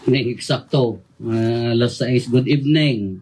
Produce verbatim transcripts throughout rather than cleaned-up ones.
Ni eksakto, ah, alas sais. Good evening.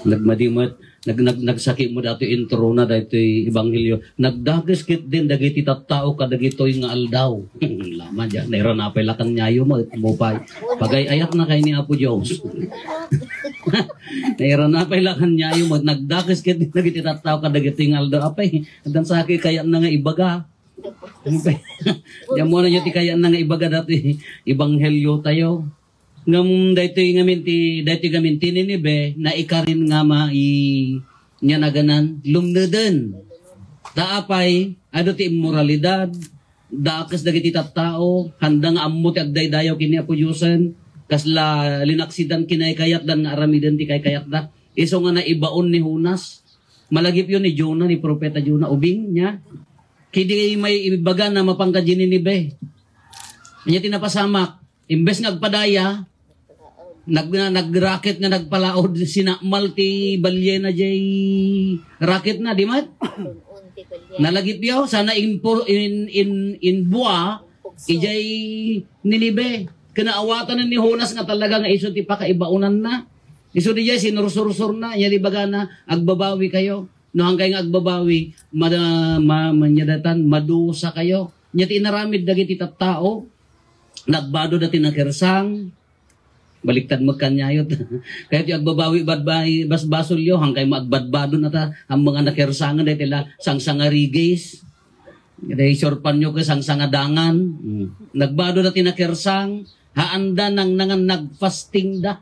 Nagmadimet, nag, nag, nagsakit mo dati intro na dati ebanghelio. Nagdakes ket din dagiti tattao kadagitoy nga aldaw. Laman diyan, nairanapay la kaniayo, mo, mo pay. Pagay-ayat na kay ni Apo Dios. Nairanapay la kaniayo, mo, nagdakes ket din dagiti tattao kadagitoy nga aldaw. Apay, dan sa akin kaya na nga ibaga. Diyan mo na niya ti kaya na nga ibaga dati ebanghelio tayo. Ngem daytoy ngamin ti, daytoy ngamin ti Ninive, naikarin nga mai-, nia naganan, lumneden. Ta apay, adu ti immoralidad, dakes dagiti tattao, handa nga ammo ti agdaydayaw ken ni Apo Diosen, kasla linaksidan kinaykayatdan nga aramiden ti kaykayatda. Isu nga naibaon ni Jonas, malagipyo ni Jonah, ni Propeta Jonah, ubing nia. Kidi may ibaga na mapangka Ninive. Ania ti napasamak? Imbes nga agpadaya, nag-, nagrakit nga nagpalaod, sinakmal ti baliena jay rakit na, di met? Nalagipyo, sana in, in, in, in bua, ijay Ninive. Kinaawatan ni Jonas nga talaga nga isu ti pakaibaonanna. Isu dijay sinursursurna, ania ti ibagana, agbabawi kayo. No, hankay nga agbabawi, mada-, ma-, ma-, nia datan, madusa kayo. Nia ti inaramid dagiti tattao, nagbado da ti nakirsang, baliktad met kaniayo. Kayat yo agbabawi, badbawi, basbasolyo, hankay mo agbadbado na ta, ang mga nakirsangan, dahil tila, sangsanga rigis, dahil surpan nyo ka, sangsanga dangan. Hmm. Nagbado da ti nakirsang, haanda nangnangan nagfasting da.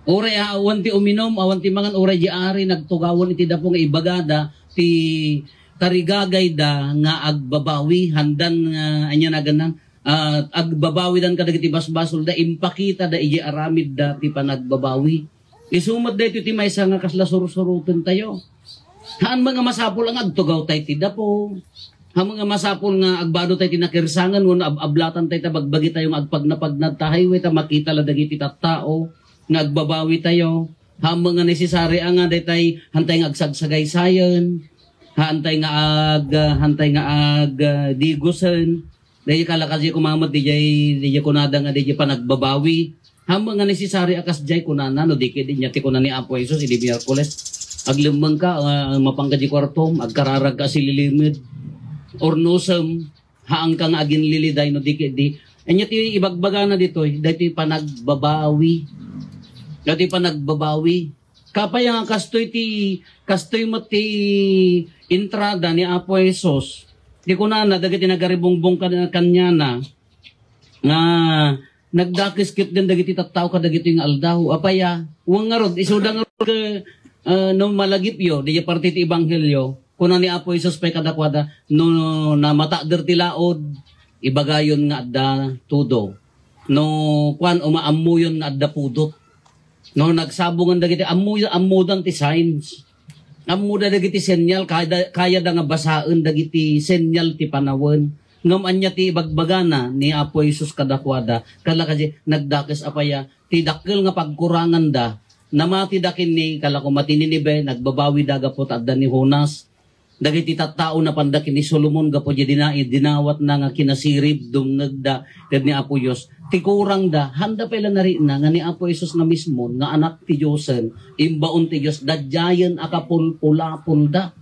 Uray a-, awan ti uminum, awan ti mangan, uray di ari nagtugawan iti dapo nga ibagada ti tarigagayda nga agbabawi, handan nga, ania naganna, ah, agbabawidan kadagiti basbasolda, impakitada iti aramidda ti panagbabawi. Isu met daytoy ti maysa nga kasla sursuroten tayo. Haan met nga masapul nga agtugaw tay ti dapo. Haan met nga masapul nga agbado tay ti nakirsangan wenno ab-ablatan tay ta bagbagi tayo nga agpagnapagnad ta highway ta makita la dagiti tattao nga agbabawi tayo. Haan met nga necessary a nga daytay hantay nga agsagsagaysayen. Haantay nga ag-, hantay nga ag-, digusen. Dayjay kalakasyo kumamet, dijay, dijay kunada nga dijay panagbabawi. Haan met nga necessary a kasdiay kunana, no di ket nia ti kuna ni Apo Jesus idi Miyerkules, "Aglemmengka, ah, mapanka di kuartom, agkararagka a sililimed, urnosem, haanka nga aginliliday no di ket di." Ania ti ibagbagana ditoy? Daytoy panagbabawi. Daytoy panagbabawi. Kapay nga kastoy ti, kastoy met ti entrada ni Apo Jesus. Di kunana dagiti nagaribungbong kan-, kaniana nga nagdakes ketdin dagiti tattao kadagitoy nga aldaw. Apay a, wen ngarud, isuda ngarud ket, ah, no malagipyo, diay parte ti ebanghelio, kuna ni Apo Jesus pay kadakuada, "No namatakder ti laod, ibagayon nga adda tudo. No kuan, umaammoyon nga adda pudot." No nagsabongan dagiti, ammo-, ammodan ti signs. Ammoda dagiti senyal, kayada, kayada nga basaen dagiti senyal ti panawen. Ngem ania ti ibagbagana ni Apo Jesus kadakuada? Kala kadi nagdakes apay a ti dakkel nga pagkuranganda, namatida ken ni, kala koma ti Ninive, nagbabawida gapu ta adda ni Jonas. Dagiti tattao napanda ken ni Solomon gapu diay dina-, dinawatna nga kinasirib, dumngegda ken ni Apo Dios. Ti kurangda, haanda pay la narikna nga ni Apo Jesus nga mismo nga Anak ti Diosen, imbaon ti Dios, dadiayen a kapulpulapulda.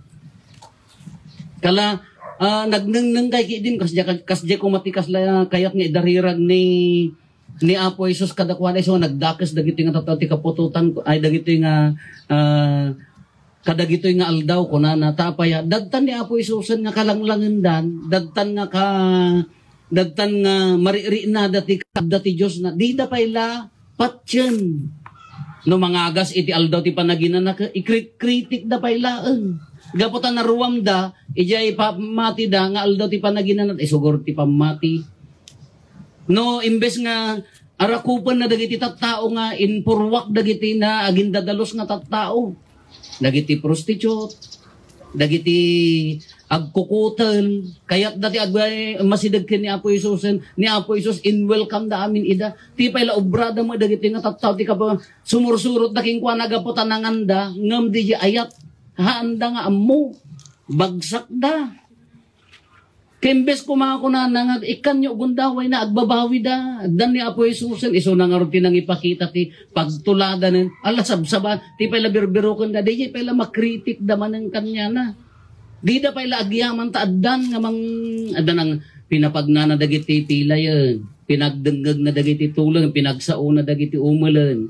Kala, ah, nagnengneng kay kidin, kasdiay, kasdiay koma ti kasla kayat nga idarirag ni ni Apo Jesus kadakuada, isu nga nagdakes dagiti nga tattao ti kaputotan, ay, dagiti nga, ah, kadagitoy nga aldaw, kunana, ta apay a, dadtan ni Apo Jesusen nga kalanglangendan, dadtan nga ka-, dadtan nga mariknada ti kaadda ti Dios na, dida pay la patien. No mangagas iti aldaw ti panaginana, ikrit-kritikda pay laeng. Gapu ta naruamda, idiay pammatida nga aldaw ti panaginana, isugar ti pammati. No, imbes nga arakupenna dagiti tattao nga impurruak dagiti na agindadalus nga tattao, dagiti prostitute, dagiti agkukutel, kayatda ti ag-, masideg ken ni Apo Jesusen, ni Apo Jesus in-welcome da amin ida. Ti pay la obrada met dagiti nga tattao ti kapa-, sumursurotda kenkuana gapu ta nanganda, ngem diay ayat, haanda nga ammo, bagsakda. Ket imbes koma kunana nga, "Ikkanyo gundawayna, agbabawida." Addan ni Apo Jesusen, isuna ngarud ti nangipakita ti pagtuladanen. Ala, sabsaba, ti pay la birbiroken da, di pay la makritik da manen kaniana. Dida pay la agyaman ta addan nga mang-, addan ang pinapagnana dagiti pilayen, pinagdengngegna dagiti tuleng, pinagsaona dagiti umelen,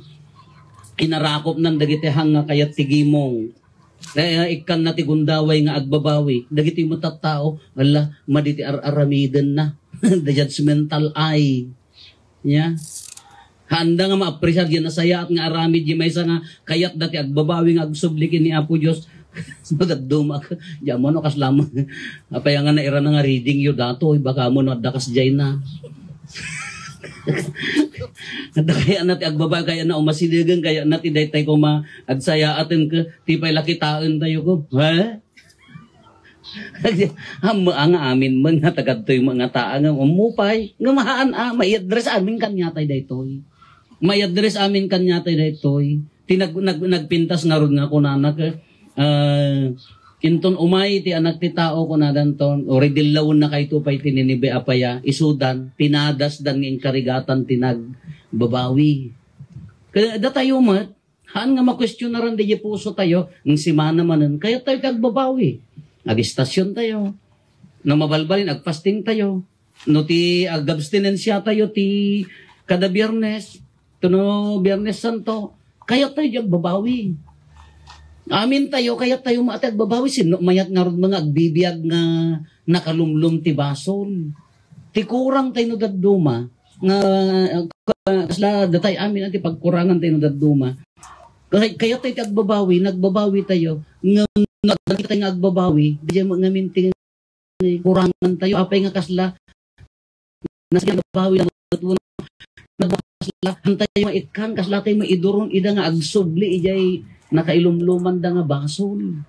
inarakopnan dagiti hang nga kayat ti gimong. Eh, ikkanna ti gundaway nga agbabawi. Dagiti met a tao, ala, madi ti ar-aramidenna. The judgmental eye. Ya. Haanda nga maapresiar diay nasayaat nga aramid diay maysa nga kayatda ti agbabawi nga agsubli ken ni Apo Dios. Madaddumak. Diay ammo no kasla met. Apay nga nairana nga reading yo datoy, baka mo no adda kasdiay na. Adda kayatna ti agbabawi, kayatna umasidegen, kayatna ti daytay koma agsayaaten ket ti pay la kitaentayo ko. Ha? Ammo nga amin met nga tagadtoy met nga taa nga umupay. Nga mahaan a, mai-address amin kaniatay daytoy. Mai-address amin kaniatay daytoy. Ti nag-, nag-, nagpintas ngarud nga kunana ket, ah, inton umay ti Anak ti Tao, kunadanton, o ridillawennakayto pay ti Ninive a paya, isudan, pinadasdan nga inkarigatan ti nagbabawi. Ket datayo met, haan nga makuestionaran daydiay pusotayo, nga simana manen, kayattayo ti agbabawi. Agistasiontayo. No mabalbalin, agfastingtayo. No ti agabstinensiatayo ti kada Biyernes, ken no Biyernes Santo, kayattayo diay agbabawi. Amintayo, kayattayo met ti agbabawi. Sinno mayat ngarud nga agbibiag nga nakalumlom ti basol? Ti kurangtayo no dadduma, nga, kasla datay amin a ti pagkurangantayo no dadduma. Kay-, kayattayo ti agbabawi, nagbabawitayo. Ngem no adda dagitay nga agbabawi, diay met ngamin ti kurangantayo. Apay nga kasla, nasa agbabawi na met wenno, nagkasla, haantayo maikkan, kaslatayo maiduron ida nga agsubli idiay nakailumlomanda nga basol.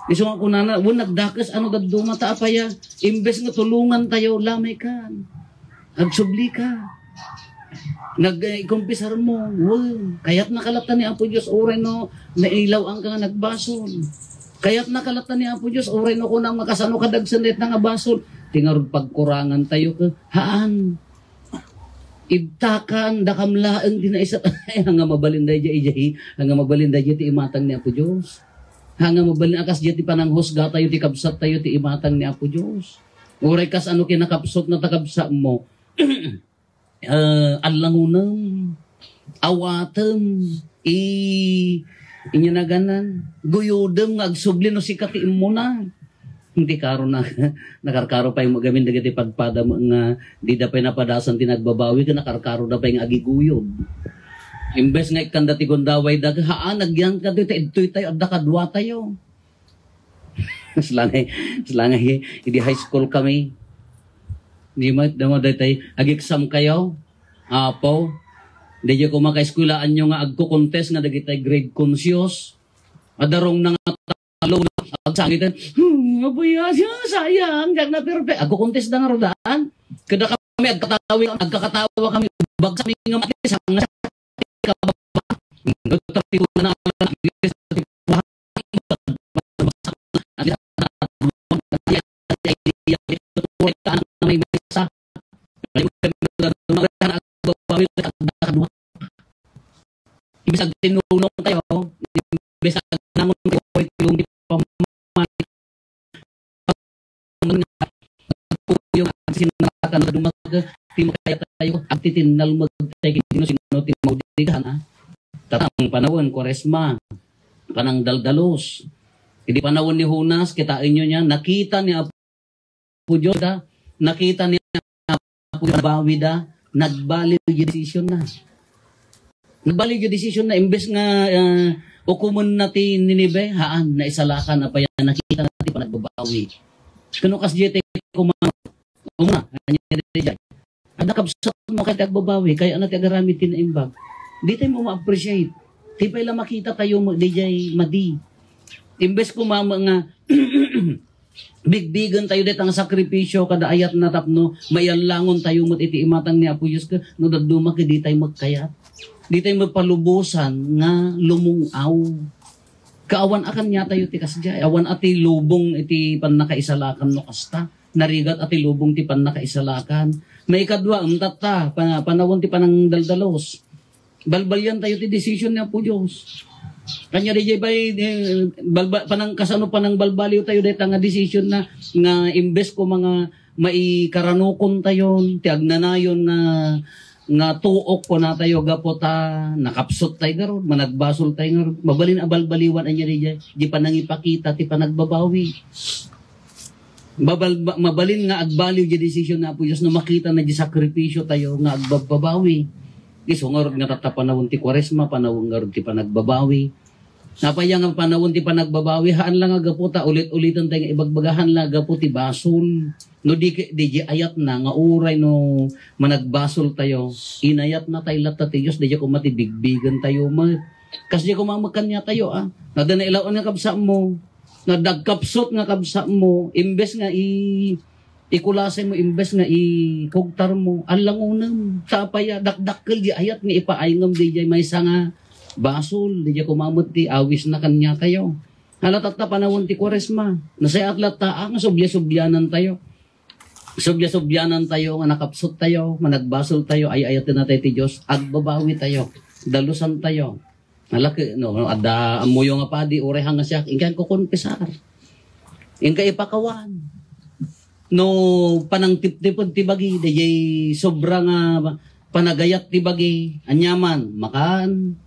Isu nga kunana, wen nagdakes a no dadduma ta apay a, imbes nga tulongantayo, lamay kan. Agsublika. Nag-, eh, ikumpisarmo. Wen, kayatnaka latta ni Apo Dios, uray no nailaw-anka nga nagbasol. Kayatnaka latta ni Apo Dios, uray no kunam nga kasano kadagsen dayta nga basol. Ti ngarud pagkurangantayo ket, haan. Ibtakan, dakam laeng ti naisat-, nga mabalin daydiay, idiay, nga mabalin daydiay ti imatang ni Apo Dios. Nga mabalin a kasdiay ti pananghusgatayo ti kabsattayo ti imatang ni Apo Dios. Uray kasano kinakapsutna ta kabsatmo, eh, allangonem, awatem, i-, inyanagan, guyodem nga agsubli no sika ti immuna. Iti karo na, nakarkaro pay met ngamin dagiti padpada met nga dida pay napadasan ti nagbabawi, ket nakarkaroda pay nga agiguyod. Imbes nga ikkanda ti gundawayda, haan, agyangkadtoy ta idtoytayo, adda kaduatayo. Salangay, salangay, idi high school kami. Di ma-, di ma-, daytay, ag-exam kayo? Apo. Daydiay koma kaeskwelaanyo nga agko-contest nga dagitay grade conscious. Adarong na nga talo na agsangiten. Hmm, abuya, siya, sayang, diak na perfect. Agko-contest da nga rodaan. Kada kami agkatawi, agkakatawa kami, bagsa kami nga mati, sanga sa kababa. Nagtapiko na lang, Imbes agtinulong kayo, imbes agnangon kayo, iti pamman-, yung sinatan na dumag-, ti makayat tayo, agtitinnal mo tayo, sino, sino, ti maudigahan, ah. Tatang panawen, Kuaresma, panangdaldalos. Idi panawen ni Jonas, kitaen nyo niya, nakita ni Apo Dios da, nakita ni Apo Dios, nabawi da, nagbaliw yung decision na. Nagbaliw yung decision na, imbes nga, ah, ukumen na ti Ninive, haan, naisalakan na pa yan, nakita na ti panagbabawi. Kano kas diay ti kuma-, umuna, anya diay. Adda kabsat mo kay ti agbabawi, kay ano ti agaramid ti naimbag. Di tayo mo ma-appreciate. Ti pay la makita tayo mo, di jay madi. Imbes kumama nga, bigbigen tayo dita nga sakripisyo kada ayat na tapno, maiallangon tayo mo iti imatang ni Apo Dios ket no dadduma ket di tayo magkayat. Di tayo magpalubosan nga lumungaw. Kaawan a kanya tayo ti kasdiay. Awan a ti lubong iti pannakaisalakan no kasta. narigat a ti lubong ti pannakaisalakan. Maikadua, em, tatta, pa-, panawen ti panangdaldalos. Balbaliwan tayo ti decision ni Apo Dios. Kanya di jay bay, eh, balba-, panang-, kasano panangbalbaliw tayo dayta nga decision na, nga imbes ko mga maikaranukon tayo, ti agnanayon nga, nga tuok ko na tayo gapo ta nakapsot tayo garud, managbasol tayo garud. Mabalin a balbaliwan anya di jay, di panangipakita ti panagbabawi. Babal-, ba-, mabalin nga agbaliw di desisyon na Apo Dios no makita na di sakripisyo tayo nga agbabbabawi. Isu ngarud nga tatta panawen ti Kuaresma, panawen ngarud ti panagbabawi. Napaya nga panawen ti panagbabawi, haan lang nga gapu ta ulit-ulitan tayo nga ibagbaga, haan lang gapu ti basol. No di, di, di ayat na nga uray no managbasol tayo, inayat na tayo latta ti Dios, di koma ti bigbigen tayo met. Kas di koma met kanya tayo, ah. Nada na ilaw nga kabsat mo. Nga dagkapsot nga kabsat mo, imbes nga i-, ikulasay mo, imbes nga ikugtar mo, allangunem. Sapaya, dakdakkel di ayat nga ipaayngem di jay maysa nga basol, di jay koma met ti awis na kanya tayo. Ala tatta panawen ti Kuaresma. Nasayaat latta, ah, nga subya-subyanan tayo. Subya-subyanan tayo, nga nakapsot tayo, managbasol tayo, ay-ayaten na tayo ti Dios, agbabawi tayo, dalusan tayo. Nalaki, no, no, adda ammoyo nga padi, uray hanga siak, inka kukonfesar. Inka ipakawan. No, panangtiptiped ti bagi, dayjay sobra nga panagayat ti bagi, aniaman, makan,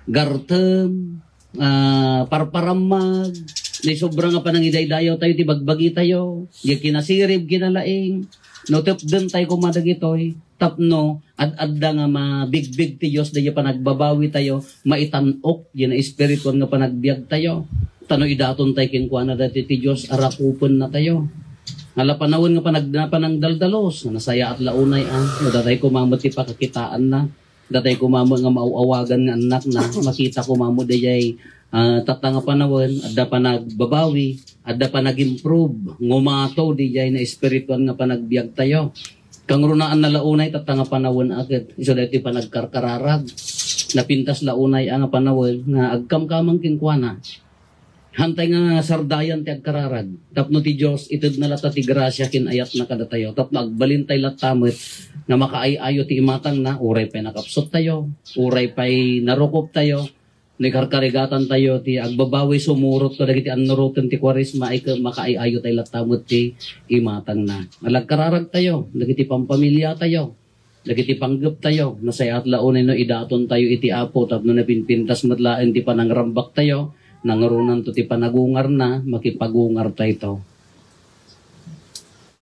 gartem, ah, parparammag, ni sobra nga panangidaydayaw tayo ti bagbagi tayo, di kinasirib, kinalaing, no, tepden tayo koma dagitoy, tapno ad-adda nga mabigbig ti Dios, dayjay panagbabawi tayo, maitan-ok, di na espirituan nga panagbiag tayo. Tano idaton tayo kenkuana dati ti Dios, arakupen na tayo. Ala panawen nga panag-, panangdaldalos, nga nasayaat la unay, ah, no, datay koma met ti pakakitaanna. Datay koma met nga maaw-awagan nga annakna, makita koma met dayjay, ah, tatta nga panawen, adda panagbabawi, adda panag-improve, ngumato dayjay na espirituan nga panagbiag tayo. Kangrunaan na la unay tatta nga panawen a ket isu daytoy panagkarkararag. Napintas la unay a nga panawen nga agkamkamang kenkuana. Hantay nga sardayan ti agkararag. Tapno ti Dios, itedna latta ti grasia ken ayatna kadatayo. Tapno agbalintay latta met nga makaay-ayo ti imatangna, uray pay nakapsot tayo, uray pay narukop tayo, ni karkarigatan tayo ti agbabawi sumurot kadagiti annuroten ti Kuaresma, ay ke-, makaay-ayo tayo latta met ti imatangna. Alagkararag tayo, dagiti pampamilya tayo, dagiti panggep tayo, nasayaat la unay no idaton tayo iti Apo tapno napinpintas met laeng ti panangrambak tayo, nangrunanto ti panagungarna, makipagungar tayto.